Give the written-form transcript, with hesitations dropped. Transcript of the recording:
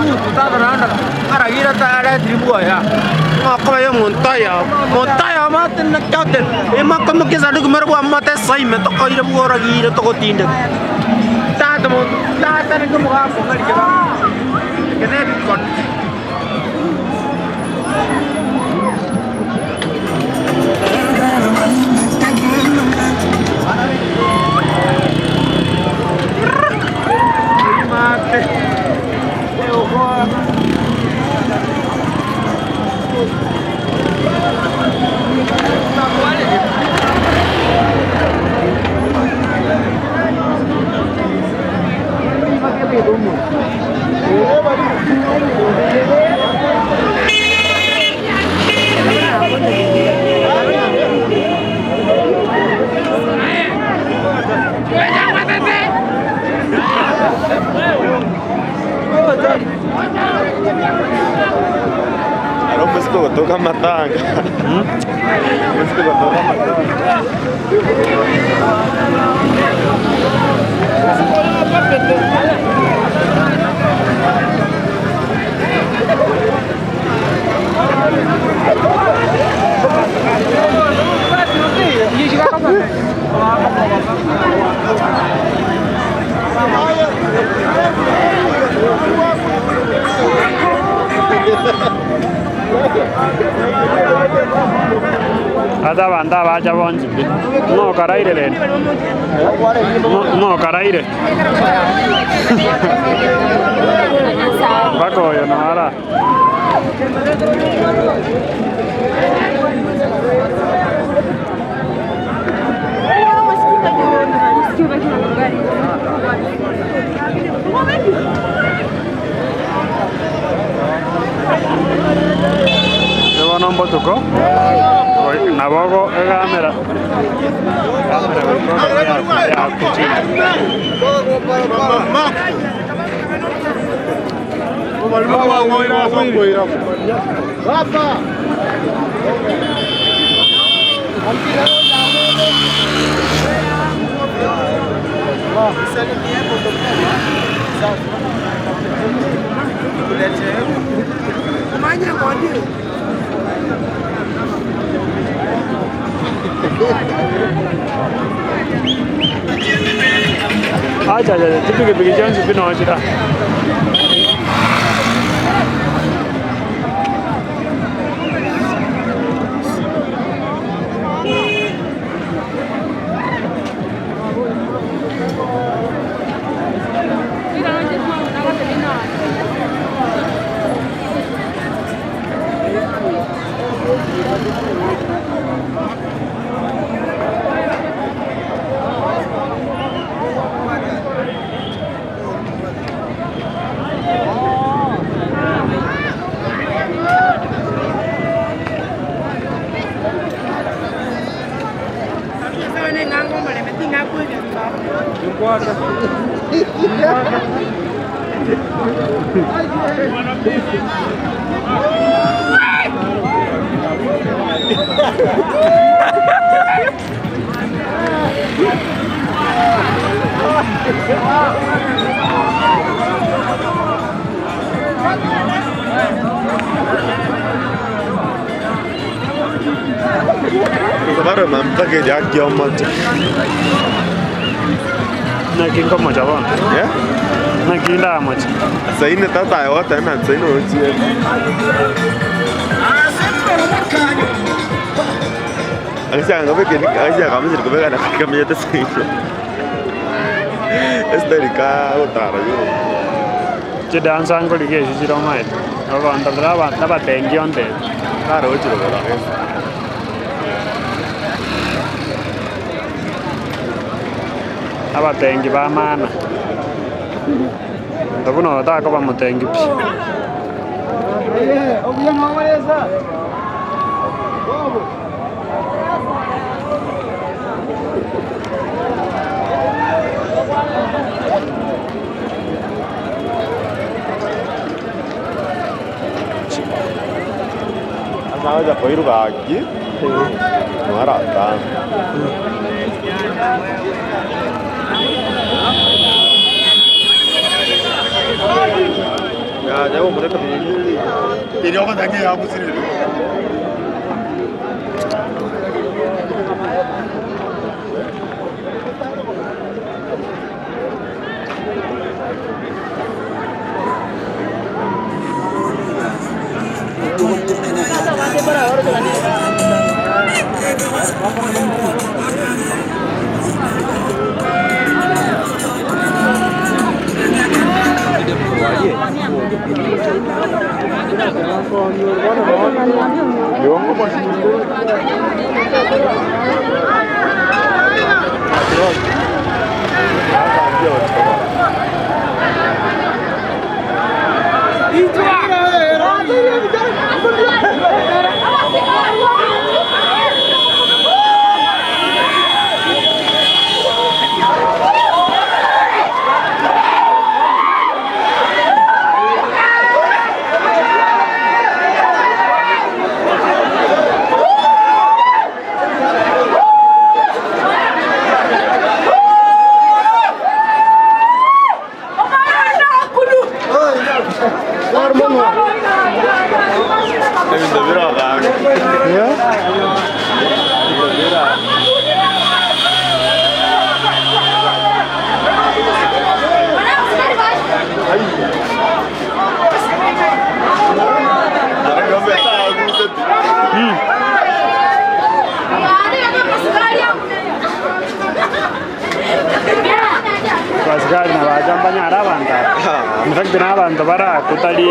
Omonto tata naende aragire taretiri bwoya, ng'a okoba ya omonto oyomo, omonto oyomo atenenete ote imokomokia esanduku mere bwamate esaime tokoire bworagire togotindeka. Tata monto tata naki omogaka ong'ari kebaka, eke na ebikone. Aro omosike ogotoka amatanga, omosike ogotoka amatanga. Ase abanto abacha bonsi pi, ng'a okaraire rende? Ng'a okaraire? Mpaka oyo naro aa. Bono mbotuko, nabo egamera egamera goika yakuchire. Acha acha chipikipiki chionsi pi nochira. Barema mpaka eria omoche. Naki nkomocha bono? Eh? Naki ndamoche? Saini tata aye goteba ng'a saini orochie. Asia kamenyete saini. Esitari kagotara yoka. Chidansa nkorigia echio chire omanyete, abanto baria abatengi ontebie. Narochire korwa gese. Abatengi ba maana, monto buna oyo takoba motengi pi. Ase agocha koiruka gaki, mara tano. Ebinto birogaange. Ebinto bira. Abasigari nabacha mbanyare abanto aba. In fact na abanto barakwe tari.